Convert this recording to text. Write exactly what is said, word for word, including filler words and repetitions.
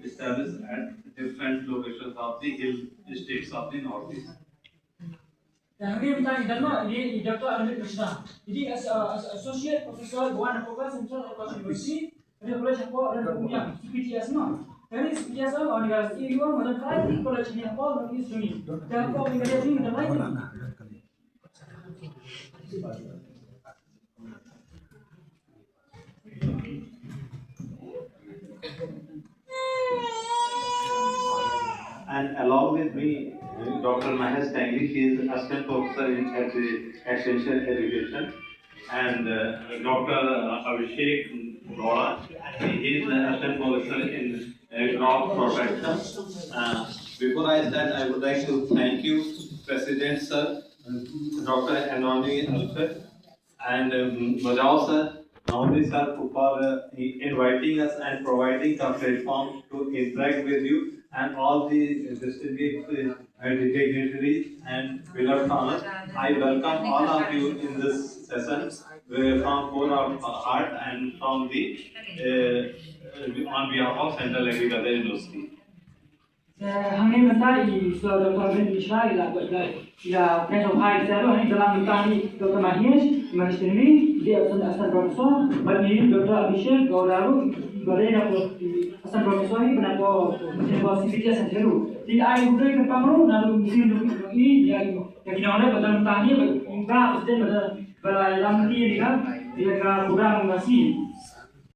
established at different locations of the hill states of the Northeast. Dan hari minta i Dharma, ini i Doctor Arvind Mishra. Jadi as, as associate professor Goan Hapoka Central Autonomous University, dari college hapoh dan kumyang C P T S no. Dari C P T S no, university yuang madan kai di college ni hapoh dan is juni. Dan hapoh ni kaya ni dan lain. And along with me, Doctor Mahesh Tangri, she is Assistant Professor in Edu- Extension Education, and uh, Doctor Abhishek Gowda, he is the Assistant Professor in uh, Crop Protection. Uh, before I start, I would like to thank you, President Sir, Doctor Anoni Alfred, and um, Majao sir, Naomi sir, for uh, inviting us and providing a platform to interact with you and all the distinguished uh, dignitaries and beloved farmers. I welcome all of you in this session uh, from core of heart and from the uh, uh, on behalf of Central Agriculture University. Te hangne mynta i Sir Doctor Arvind Mishra i la, i la, i la pynshai bha ïa ka, hangne dalang mynta i Doctor Mahesh, Mahesh Tangri, i dei Assistant, Assistant Professor, bad i Doctor Abhishek Gowda ruh, i ba dei na pdeng Assistant Professor hi, bad na pdeng C P T S Center ruh. Te ai u dei ka pang ruh, na ruh mesti ruh i, ïa i, ïa ki nongrep ba dang mynta hi, ba, ba, ba, ba la lam ki ïa ka, ïa ka program ba si.